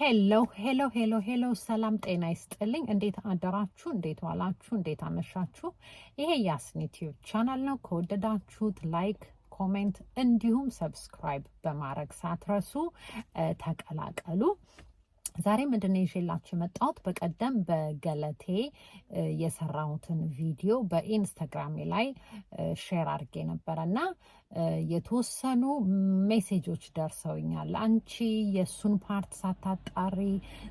Hello, hello, hello, hello። ሰላም ጤና ይስጥልኝ። እንዴት አደራችሁ? እንዴት ዋላችሁ? እንዴት አመሻችሁ? ይሄ ያስኒ ቲዩብ ቻናል ነው። ከወደዳችሁት like፣ comment እንዲሁም subscribe በማድረግ ሳትረሱ ተቀላቀሉ። ዛሬ ምንድን ነው ይዤላችሁ የመጣሁት? በቀደም በገለቴ የሰራሁትን ቪዲዮ በኢንስታግራሜ ላይ share አድርጌ ነበረ እና የተወሰኑ messageኦች ደርሰውኛል። አንቺ የእሱን part ሳታጣሪ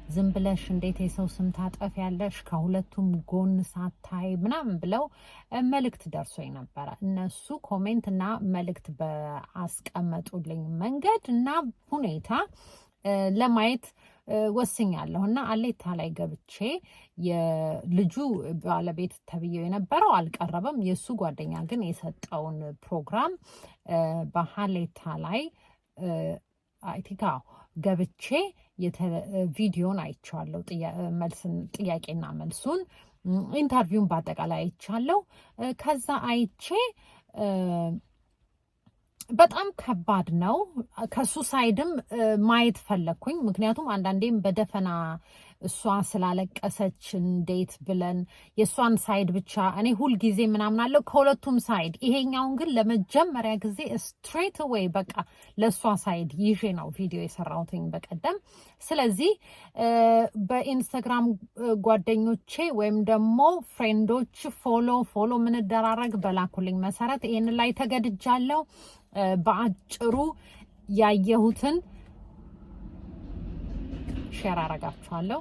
ዝም ብለሽ እንዴት የሰው ስም ታጠፊያለሽ ከሁለቱም ጎን ሳታይ ምናምን ብለው መልእክት ደርሶኝ ነበረ። እነሱ comment እና መልእክት በአስቀመጡልኝ መንገድ እና ሁኔታ ለማየት ወስኛለሁ እና አሌታ ላይ ገብቼ የልጁ ባለቤት ተብዬው የነበረው አልቀረበም። የእሱ ጓደኛ ግን የሰጠውን ፕሮግራም በሀሌታ ላይ I think ገብቼ ቪዲዮን አይቼዋለሁ። ጥያቄና መልሱን፣ interview ን በአጠቃላይ አይቻለሁ። ከዛ አይቼ በጣም ከባድ ነው። ከሱ side ም ማየት ፈለግኩኝ። ምክንያቱም አንዳንዴም በደፈና እሷ ስላለቀሰች እንዴት ብለን የእሷን side ብቻ፣ እኔ ሁልጊዜ ምናምን አለው ከሁለቱም side። ይሄኛውን ግን ለመጀመሪያ ጊዜ straight away በቃ ለእሷ side ይዤ ነው ቪዲዮ የሰራሁትኝ በቀደም። ስለዚህ በኢንስታግራም ጓደኞቼ ወይም ደግሞ friend ኦች follow follow ምንደራረግ በላኩልኝ መሰረት ይህን ላይ ተገድጃለሁ። በአጭሩ ያየሁትን share አረጋችኋለሁ።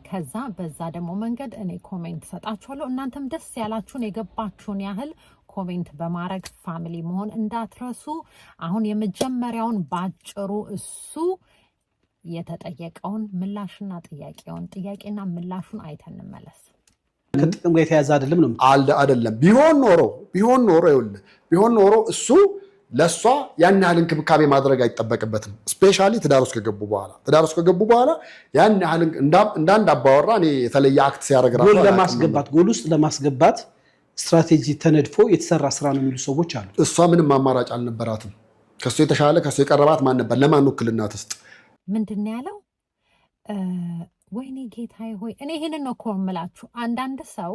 ከዛ በዛ ደግሞ መንገድ እኔ comment ሰጣችኋለሁ። እናንተም ደስ ያላችሁን የገባችሁን ያህል comment በማድረግ family መሆን እንዳትረሱ። አሁን የመጀመሪያውን ባጭሩ እሱ የተጠየቀውን ምላሽና ጥያቄውን፣ ጥያቄና ምላሹን አይተን እንመለስ። ከጥቅም ጋር የተያዘ አይደለም ነው። አይደለም። ቢሆን ኖሮ ይኸውልህ፣ ቢሆን ኖሮ እሱ ለእሷ ያን ያህል እንክብካቤ ማድረግ አይጠበቅበትም። Especially ትዳር ውስጥ ከገቡ በኋላ ያን ያህል እንዳንድ አባወራ እኔ የተለየ act ሲያደርግ ጎል ለማስገባት፣ ጎል ውስጥ ለማስገባት ስትራቴጂ ተነድፎ የተሰራ ስራ ነው የሚሉ ሰዎች አሉ። እሷ ምንም አማራጭ አልነበራትም። ከእሱ የተሻለ፣ ከእሱ የቀረባት ማን ነበር? ለማን ውክልና ትስጥ? ምንድን ነው ያለው? ወይኔ ጌታዬ ሆይ፣ እኔ ይህንን ነው እኮ የምላችሁ። አንዳንድ ሰው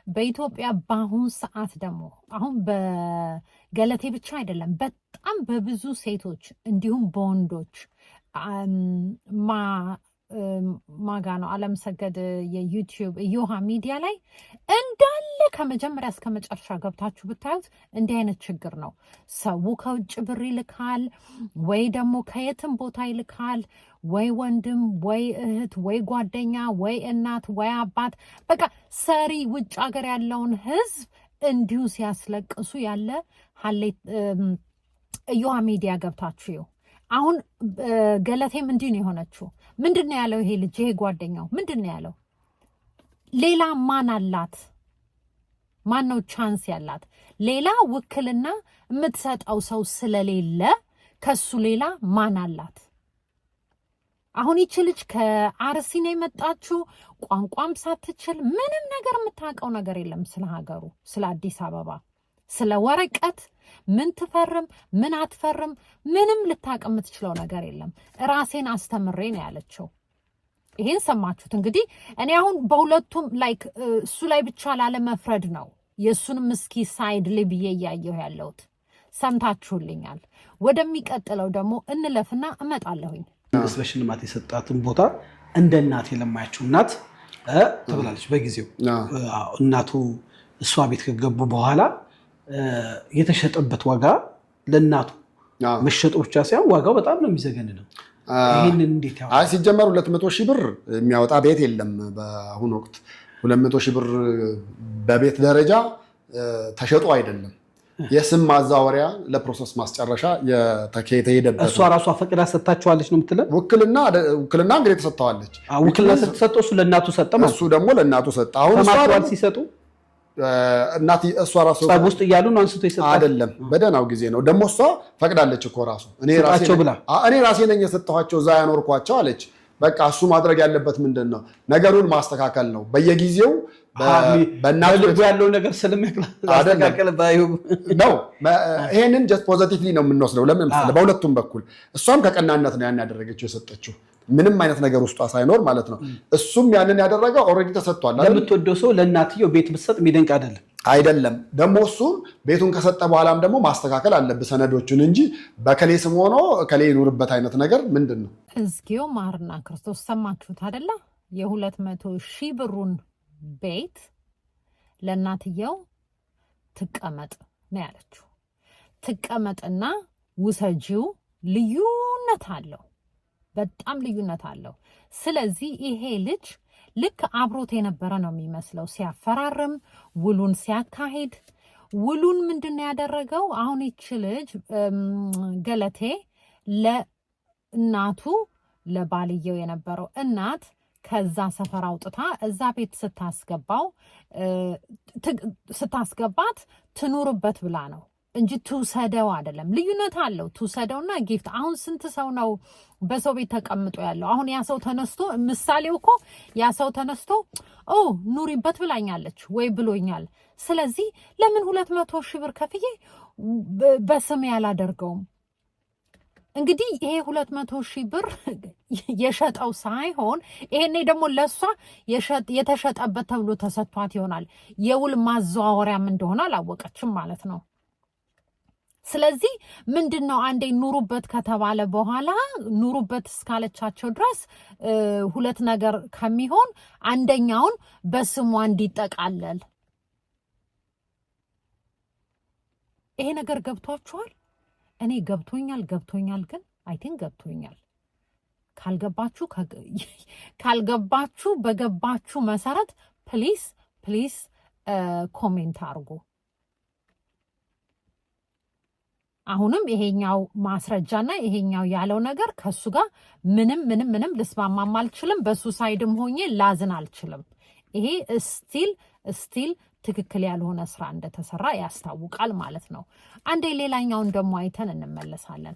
በኢትዮጵያ በአሁን ሰዓት ደግሞ አሁን በገለቴ ብቻ አይደለም፣ በጣም በብዙ ሴቶች እንዲሁም በወንዶች፣ ማጋ ነው አለምሰገድ የዩቲዩብ እዮሃ ሚዲያ ላይ እንዳለ ከመጀመሪያ እስከ መጨረሻ ገብታችሁ ብታዩት እንዲህ አይነት ችግር ነው። ሰው ከውጭ ብር ይልካል ወይ ደግሞ ከየትም ቦታ ይልካል፣ ወይ ወንድም ወይ እህት ወይ ጓደኛ ወይ እናት ወይ አባት፣ በቃ ሰሪ ውጭ ሀገር ያለውን ህዝብ እንዲሁ ሲያስለቅሱ ያለ እዮሃ ሚዲያ ገብታችሁ ይው። አሁን ገለቴም እንዲህ ነው የሆነችው። ምንድን ነው ያለው ይሄ ልጅ፣ ይሄ ጓደኛው ምንድን ነው ያለው? ሌላ ማን አላት? ማን ነው chance ያላት? ሌላ ውክልና የምትሰጠው ሰው ስለሌለ ከሱ ሌላ ማን አላት? አሁን ይቺ ልጅ ከአርሲ ነው የመጣችው። ቋንቋም ሳትችል፣ ምንም ነገር የምታውቀው ነገር የለም ስለ ሀገሩ፣ ስለ አዲስ አበባ፣ ስለ ወረቀት ምን ትፈርም ምን አትፈርም፣ ምንም ልታውቅ የምትችለው ነገር የለም። ራሴን አስተምሬ ነው ያለችው። ይሄን ሰማችሁት እንግዲህ። እኔ አሁን በሁለቱም like እሱ ላይ ብቻ ላለመፍረድ ነው የእሱንም እስኪ side ላይ ብዬ እያየሁ ያለሁት። ሰምታችሁልኛል። ወደሚቀጥለው ደግሞ እንለፍና እመጣለሁኝ። መንግስት በሽልማት የሰጣትን ቦታ እንደ እናት የለማያችው እናት ተብላለች። በጊዜው እናቱ እሷ ቤት ከገቡ በኋላ የተሸጠበት ዋጋ፣ ለእናቱ መሸጡ ብቻ ሳይሆን ዋጋው በጣም ነው የሚዘገን ነው። ይህንን እንዴት? አይ፣ ሲጀመር 200,000 ብር የሚያወጣ ቤት የለም። በአሁኑ ወቅት 200,000 ብር በቤት ደረጃ ተሸጦ አይደለም። የስም ማዛወሪያ ለ process ማስጨረሻ የተሄደበት። እሷ ራሷ ፈቅዳ ሰጥታችኋለች ነው የምትለው? ውክልና፣ ውክልና እንግዲህ ተሰጥተዋለች። ውክልና ስትሰጠው እሱ ለእናቱ ሰጠ ማለት። እሱ ደግሞ ለእናቱ ሰጠ። አሁን እሷ ሲሰጡ እናት እሷ ራሱ ጸብ ውስጥ እያሉ ነው አንስቶ ይሰጣል። አይደለም፣ በደህናው ጊዜ ነው። ደግሞ እሷ ፈቅዳለች እኮ ራሱ። ብላ። እኔ ራሴ ነኝ የሰጠኋቸው፣ እዛ ያኖርኳቸው አለች። በቃ እሱ ማድረግ ያለበት ምንድን ነው? ነገሩን ማስተካከል ነው። በየጊዜው በልቡ ያለው ነገር ስለሚያስተካከል ነው። ይሄንን just positively ነው የምንወስደው። ለምን መሰለህ? በሁለቱም በኩል እሷም ከቀናነት ነው ያን ያደረገችው፣ የሰጠችው። ምንም አይነት ነገር ውስጧ ሳይኖር ማለት ነው። እሱም ያንን ያደረገው already ተሰጥቷል። ለምትወደው ሰው ለእናትየው ቤት ብትሰጥ የሚደንቅ አይደለም። አይደለም ደግሞ እሱም ቤቱን ከሰጠ በኋላም ደግሞ ማስተካከል አለብህ ሰነዶቹን እንጂ በከሌ ስም ሆኖ ከሌ ይኑርበት አይነት ነገር ምንድን ነው? እግዚኦ ማርና ክርስቶስ ሰማችሁት አደለ? የ200,000 ብሩን ቤት ለእናትየው ትቀመጥ ነው ያለችው። ትቀመጥና ውሰጂው። ልዩነት አለው፣ በጣም ልዩነት አለው። ስለዚህ ይሄ ልጅ ልክ አብሮት የነበረ ነው የሚመስለው ሲያፈራርም፣ ውሉን ሲያካሂድ። ውሉን ምንድን ነው ያደረገው? አሁን ይቺ ልጅ ገለቴ ለእናቱ ለባልየው የነበረው እናት ከዛ ሰፈር አውጥታ እዛ ቤት ስታስገባው ስታስገባት ትኑርበት ብላ ነው እንጂ ትውሰደው አይደለም። ልዩነት አለው ትውሰደውና gift። አሁን ስንት ሰው ነው በሰው ቤት ተቀምጦ ያለው? አሁን ያ ሰው ተነስቶ፣ ምሳሌው እኮ ያ ሰው ተነስቶ ኦ ኑሪበት ብላኛለች ወይ ብሎኛል፣ ስለዚህ ለምን 200,000 ብር ከፍዬ በስሜ አላደርገውም? እንግዲህ ይሄ 200,000 ብር የሸጠው ሳይሆን ይሄኔ ደግሞ ለእሷ የተሸጠበት ተብሎ ተሰጥቷት ይሆናል። የውል ማዘዋወሪያም እንደሆነ አላወቀችም ማለት ነው። ስለዚህ ምንድን ነው፣ አንዴ ኑሩበት ከተባለ በኋላ ኑሩበት እስካለቻቸው ድረስ ሁለት ነገር ከሚሆን አንደኛውን በስሟ እንዲጠቃለል። ይሄ ነገር ገብቷችኋል? እኔ ገብቶኛል ገብቶኛል፣ ግን I think ገብቶኛል። ካልገባችሁ በገባችሁ መሰረት please please comment አድርጉ። አሁንም ይሄኛው ማስረጃና ይሄኛው ያለው ነገር ከሱ ጋር ምንም ምንም ምንም ልስማማም አልችልም። በሱ side ም ሆኜ ላዝን አልችልም። ይሄ still still ትክክል ያልሆነ ስራ እንደተሰራ ያስታውቃል ማለት ነው። አንዴ ሌላኛውን ደግሞ አይተን እንመለሳለን።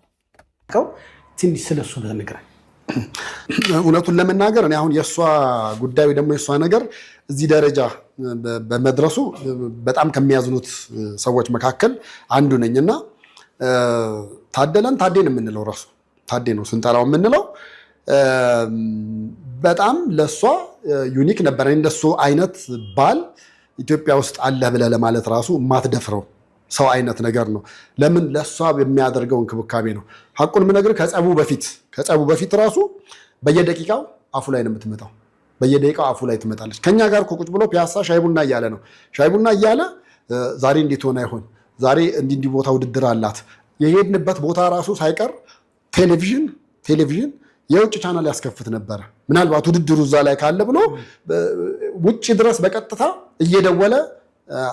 ትንሽ ስለሱ ብትነግረን። እውነቱን ለመናገር እኔ አሁን የእሷ ጉዳዩ ደግሞ የእሷ ነገር እዚህ ደረጃ በመድረሱ በጣም ከሚያዝኑት ሰዎች መካከል አንዱ ነኝ እና ታደለን ታዴን የምንለው ራሱ ታዴ ነው ስንጠራው የምንለው፣ በጣም ለእሷ unique ነበር። እንደሱ አይነት ባል ኢትዮጵያ ውስጥ አለ ብለህ ለማለት ራሱ የማትደፍረው ሰው አይነት ነገር ነው። ለምን? ለእሷ የሚያደርገው እንክብካቤ ነው። ሐቁን የምነግርህ ከጸቡ በፊት ራሱ በየደቂቃው አፉ ላይ ነው የምትመጣው። በየደቂቃው አፉ ላይ ትመጣለች። ከኛ ጋር እኮ ቁጭ ብሎ ፒያሳ ሻይ ቡና እያለ ነው። ሻይ ቡና እያለ ዛሬ እንዴት ሆነ ይሆን? ዛሬ እንዲህ እንዲህ ቦታ ውድድር አላት። የሄድንበት ቦታ ራሱ ሳይቀር ቴሌቪዥን ቴሌቪዥን የውጭ ቻናል ያስከፍት ነበረ። ምናልባት ውድድሩ እዛ ላይ ካለ ብሎ ውጭ ድረስ በቀጥታ እየደወለ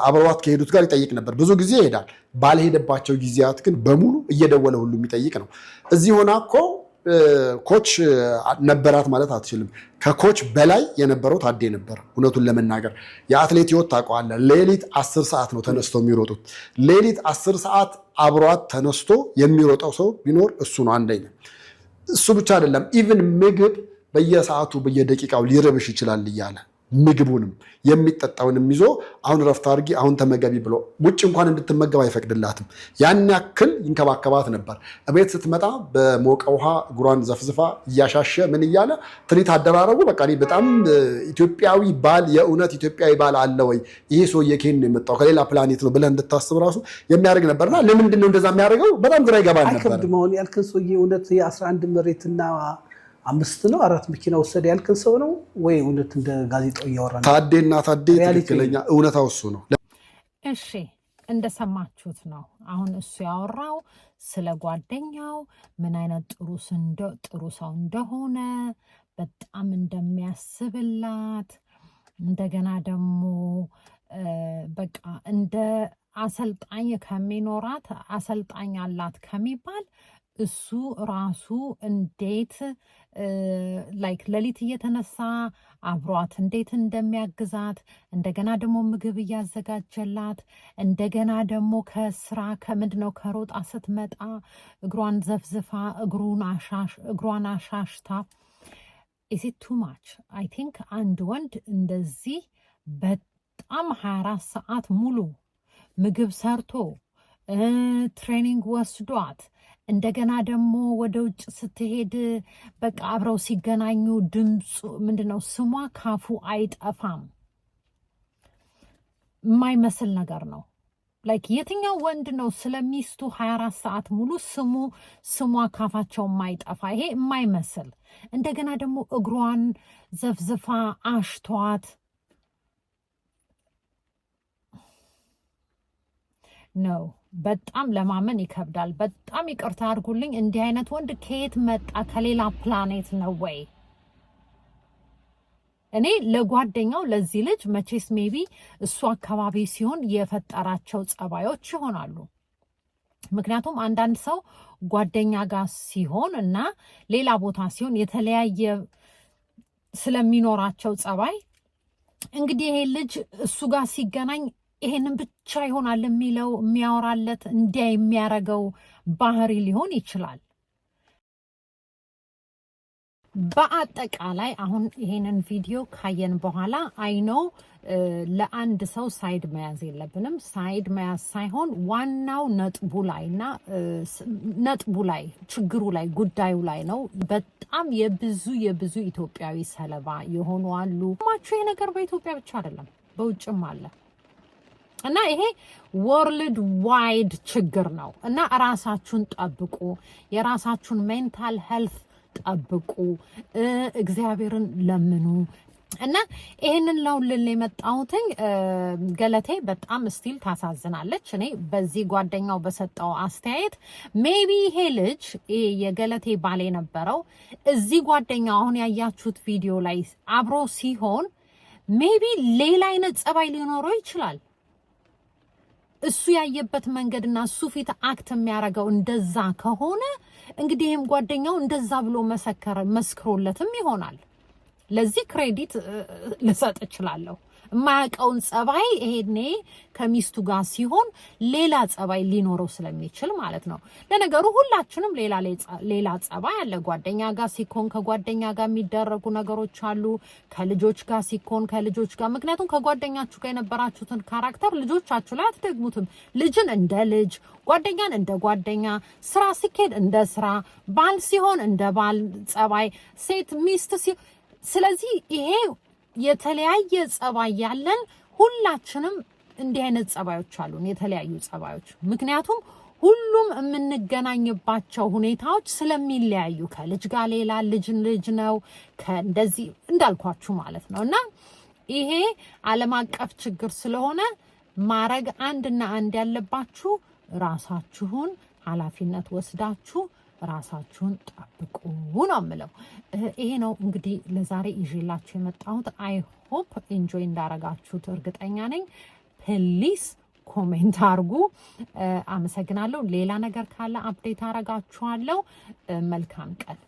አብረዋት ከሄዱት ጋር ይጠይቅ ነበር። ብዙ ጊዜ ይሄዳል። ባልሄደባቸው ጊዜያት ግን በሙሉ እየደወለ ሁሉ የሚጠይቅ ነው። እዚህ ሆና እኮ coach ነበራት ማለት አትችልም። ከ coach በላይ የነበረው ታዴ ነበር። እውነቱን ለመናገር የአትሌት ህይወት ታውቀዋለህ። ሌሊት 10 ሰዓት ነው ተነስተው የሚሮጡት። ሌሊት 10 ሰዓት አብሯት ተነስቶ የሚሮጠው ሰው ቢኖር እሱ ነው አንደኛ። እሱ ብቻ አይደለም፣ even ምግብ በየሰዓቱ በየደቂቃው ሊርብሽ ይችላል እያለ ምግቡንም የሚጠጣውንም ይዞ አሁን ረፍት አድርጊ፣ አሁን ተመገቢ ብሎ ውጭ እንኳን እንድትመገብ አይፈቅድላትም። ያን ያክል ይንከባከባት ነበር። እቤት ስትመጣ በሞቀ ውሃ እግሯን ዘፍዝፋ እያሻሸ ምን እያለ treat አደራረጉ በቃ እኔ በጣም ኢትዮጵያዊ ባል፣ የእውነት ኢትዮጵያዊ ባል አለ ወይ፣ ይሄ ሰውዬ ከየት ነው የመጣው፣ ከሌላ ፕላኔት ነው ብለህ እንድታስብ ራሱ የሚያደርግ ነበርና ለምንድን ነው እንደዛ የሚያደርገው? በጣም ግራ ይገባል ነበር። አይከብድም። አሁን ያልክን ሰውዬ እውነት የ11 መሬትና አምስት ነው አራት መኪና ወሰደ ያልክን ሰው ነው ወይ እውነት እንደ ጋዜጣው እያወራ ነው? ታዴና ታዴ reality ትክክለኛ እውነታው እሱ ነው። እሺ፣ እንደሰማችሁት ነው። አሁን እሱ ያወራው ስለ ጓደኛው ምን አይነት ጥሩ ሰው እንደሆነ፣ በጣም እንደሚያስብላት፣ እንደገና ደግሞ በቃ እንደ አሰልጣኝ ከሚኖራት፣ አሰልጣኝ አላት ከሚባል እሱ ራሱ እንዴት like ሌሊት እየተነሳ አብሯት እንዴት እንደሚያግዛት፣ እንደገና ደግሞ ምግብ እያዘጋጀላት፣ እንደገና ደግሞ ከስራ ከምንድን ነው ከሮጣ ስትመጣ እግሯን ዘፍዝፋ እግሯን አሻሽታ። Is it too much? I think አንድ ወንድ እንደዚህ በጣም 24 ሰዓት ሙሉ ምግብ ሰርቶ Training ወስዷት እንደገና ደግሞ ወደ ውጭ ስትሄድ በቃ አብረው ሲገናኙ ድምፁ ምንድነው ስሟ ካፉ አይጠፋም። የማይመስል ነገር ነው። Like የትኛው ወንድ ነው ስለ ሚስቱ 24 ሰዓት ሙሉ ስሟ ካፋቸው የማይጠፋ? ይሄ የማይመስል፣ እንደገና ደግሞ እግሯን ዘፍዝፋ አሽቷት ነው። በጣም ለማመን ይከብዳል። በጣም ይቅርታ አድርጉልኝ። እንዲህ አይነት ወንድ ከየት መጣ? ከሌላ ፕላኔት ነው ወይ? እኔ ለጓደኛው ለዚህ ልጅ መቼስ maybe እሱ አካባቢ ሲሆን የፈጠራቸው ጸባዮች ይሆናሉ። ምክንያቱም አንዳንድ ሰው ጓደኛ ጋር ሲሆን እና ሌላ ቦታ ሲሆን የተለያየ ስለሚኖራቸው ጸባይ፣ እንግዲህ ይሄ ልጅ እሱ ጋር ሲገናኝ ይሄንን ብቻ ይሆናል የሚለው፣ የሚያወራለት፣ እንዲያ የሚያረገው ባህሪ ሊሆን ይችላል። በአጠቃላይ አሁን ይሄንን ቪዲዮ ካየን በኋላ I know ለአንድ ሰው side መያዝ የለብንም። Side መያዝ ሳይሆን ዋናው ነጥቡ ላይ እና ነጥቡ ላይ፣ ችግሩ ላይ፣ ጉዳዩ ላይ ነው። በጣም የብዙ የብዙ ኢትዮጵያዊ ሰለባ የሆኑ አሉ። ማቹ ይሄ ነገር በኢትዮጵያ ብቻ አይደለም፣ በውጭም አለ እና ይሄ worldwide ችግር ነው እና ራሳችሁን ጠብቁ፣ የራሳችሁን mental health ጠብቁ፣ እግዚአብሔርን ለምኑ እና ይሄንን ነው ልል የመጣሁትኝ። ገለቴ በጣም still ታሳዝናለች። እኔ በዚህ ጓደኛው በሰጠው አስተያየት maybe ይሄ ልጅ፣ ይሄ የገለቴ ባል የነበረው፣ እዚህ ጓደኛው አሁን ያያችሁት ቪዲዮ ላይ አብሮ ሲሆን maybe ሌላ አይነት ጸባይ ሊኖረው ይችላል። እሱ ያየበት መንገድና እሱ ፊት act የሚያደርገው እንደዛ ከሆነ እንግዲህ ይህም ጓደኛው እንደዛ ብሎ መሰከረ መስክሮለትም ይሆናል። ለዚህ credit ልሰጥ እችላለሁ። የማያውቀውን ጸባይ ይሄኔ ከሚስቱ ጋር ሲሆን ሌላ ጸባይ ሊኖረው ስለሚችል ማለት ነው። ለነገሩ ሁላችንም ሌላ ሌላ ጸባይ አለ። ጓደኛ ጋር ሲኮን ከጓደኛ ጋር የሚደረጉ ነገሮች አሉ። ከልጆች ጋር ሲኮን ከልጆች ጋር፣ ምክንያቱም ከጓደኛችሁ ጋር የነበራችሁትን character ልጆቻችሁ ላይ አትደግሙትም። ልጅን እንደ ልጅ፣ ጓደኛን እንደ ጓደኛ፣ ስራ ሲኬድ እንደ ስራ፣ ባል ሲሆን እንደ ባል ጸባይ፣ ሴት ሚስት ሲሆን፣ ስለዚህ ይሄ የተለያየ ጸባይ ያለን ሁላችንም እንዲህ አይነት ጸባዮች አሉን፣ የተለያዩ ጸባዮች። ምክንያቱም ሁሉም የምንገናኝባቸው ሁኔታዎች ስለሚለያዩ ከልጅ ጋር ሌላ ልጅ ልጅ ነው፣ ከእንደዚህ እንዳልኳችሁ ማለት ነው። እና ይሄ ዓለም አቀፍ ችግር ስለሆነ ማረግ አንድና አንድ ያለባችሁ ራሳችሁን ኃላፊነት ወስዳችሁ ራሳችሁን ጠብቁ ነው የምለው። ይሄ ነው እንግዲህ ለዛሬ ይዤላችሁ የመጣሁት። I hope enjoy እንዳረጋችሁት እርግጠኛ ነኝ። Please comment አርጉ። አመሰግናለሁ። ሌላ ነገር ካለ update አረጋችኋለሁ። መልካም ቀን።